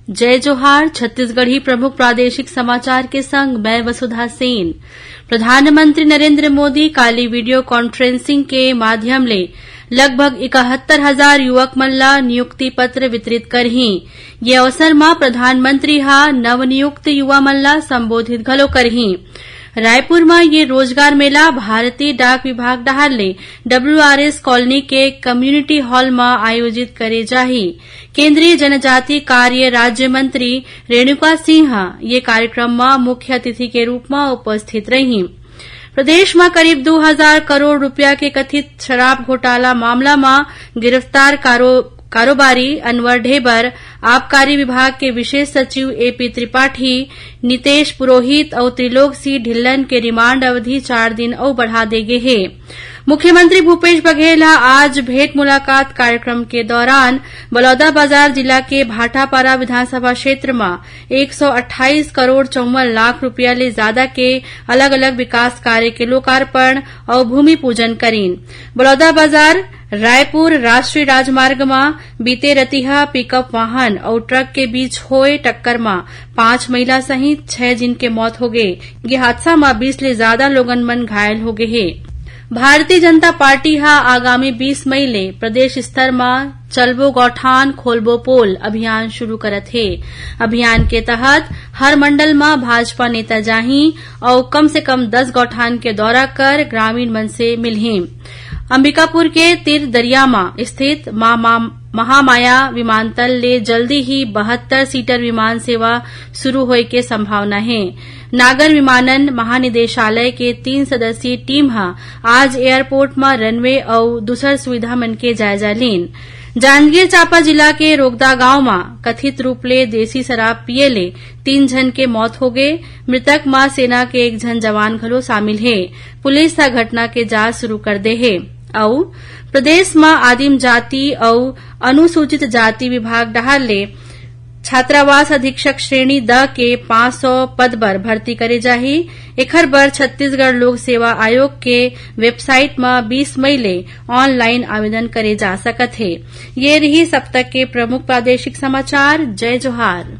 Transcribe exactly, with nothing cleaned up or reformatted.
जय जोहार। छत्तीसगढ़ी प्रमुख प्रादेशिक समाचार के संग मैं वसुधा सेन। प्रधानमंत्री नरेंद्र मोदी काली वीडियो कॉन्फ्रेंसिंग के माध्यम ले लगभग इकहत्तर हजार युवक मन ला नियुक्ति पत्र वितरित करही। ये अवसर म प्रधानमंत्री ह नवनियुक्त युवा मन ला संबोधित घलो करही। रायपुर म ये रोजगार मेला भारतीय डाक विभाग डहार ले डब्ल्यूआरएस कॉलोनी के कम्युनिटी हॉल म आयोजित करे जाही। केंद्रीय जनजाति कार्य राज्य मंत्री रेणुका सिंह ह ये कार्यक्रम म मुख्य अतिथि के रूप म उपस्थित रही। प्रदेश म करीब दू हजार करोड़ रुपया के कथित शराब घोटाला मामला म गिरफ्तार कारो-, कारोबारी अनवर ढेबर, आबकारी विभाग के विशेष सचिव एपी त्रिपाठी, नितेश पुरोहित अउ त्रिलोक सिंह ढिल्लन के रिमांड अवधि चार दिन अउ बढ़ा दे गे हे। मुख्यमंत्री भूपेश बघेल ह आज भेंट मुलाकात कार्यक्रम के दौरान बलौदाबाजार जिला के भाटापारा विधानसभा क्षेत्र म एक सौ अट्ठाईस करोड़ चौवन लाख रुपया ले ज्यादा के अलग-अलग विकास कार्य के लोकार्पण अउ भूमि पूजन करीन। बलौदाबाजार रायपुर राष्ट्रीय राजमार्ग म बीते रतिहा पिकअप वाहन अउ ट्रक के बीच होए टक्कर म पांच महिला सहित छह झिन के मौत होगे। ये हादसा म बीस ले ज्यादा लोगन मन घायल होगे हे। भारतीय जनता पार्टी ह आगामी बीस मई ले प्रदेश स्तर म चलबो गौठान, खोलबो पोल अभियान शुरू करत हे। अभियान के तहत हर मंडल म भाजपा नेता जाही अउ कम से कम दस गौठान के दौरा कर ग्रामीण मन से मिलही। अंबिकापुर के तीर दरिया म स्थित मां, मां महामाया विमानतल ले जल्दी ही बहत्तर सीटर विमान सेवा शुरू होए के संभावना हे। नागर विमानन महानिदेशालय के तीन सदस्यीय टीम ह आज एयरपोर्ट म रनवे अउ दूसर सुविधा मन के जायजा लीन। जांजगीर चांपा जिला के रोगदा गांव म कथित रूप ले देसी शराब पिए ले तीन झन के मौत होगे। मृतक म सेना के एक झन जवान घलो शामिल हे। पुलिस ह घटना के जांच शुरू कर दे हे। अउ प्रदेश म आदिम जाति अउ अनुसूचित जाति विभाग डहार ले छात्रावास अधीक्षक श्रेणी द के पांच सौ पद बर भर्ती करे जाही। एखर बर छत्तीसगढ़ लोक सेवा आयोग के वेबसाइट म बीस मई ले ऑनलाइन आवेदन करे जा सकत हे। ये रिहिस अब तक के प्रमुख प्रादेशिक समाचार। जय जोहार।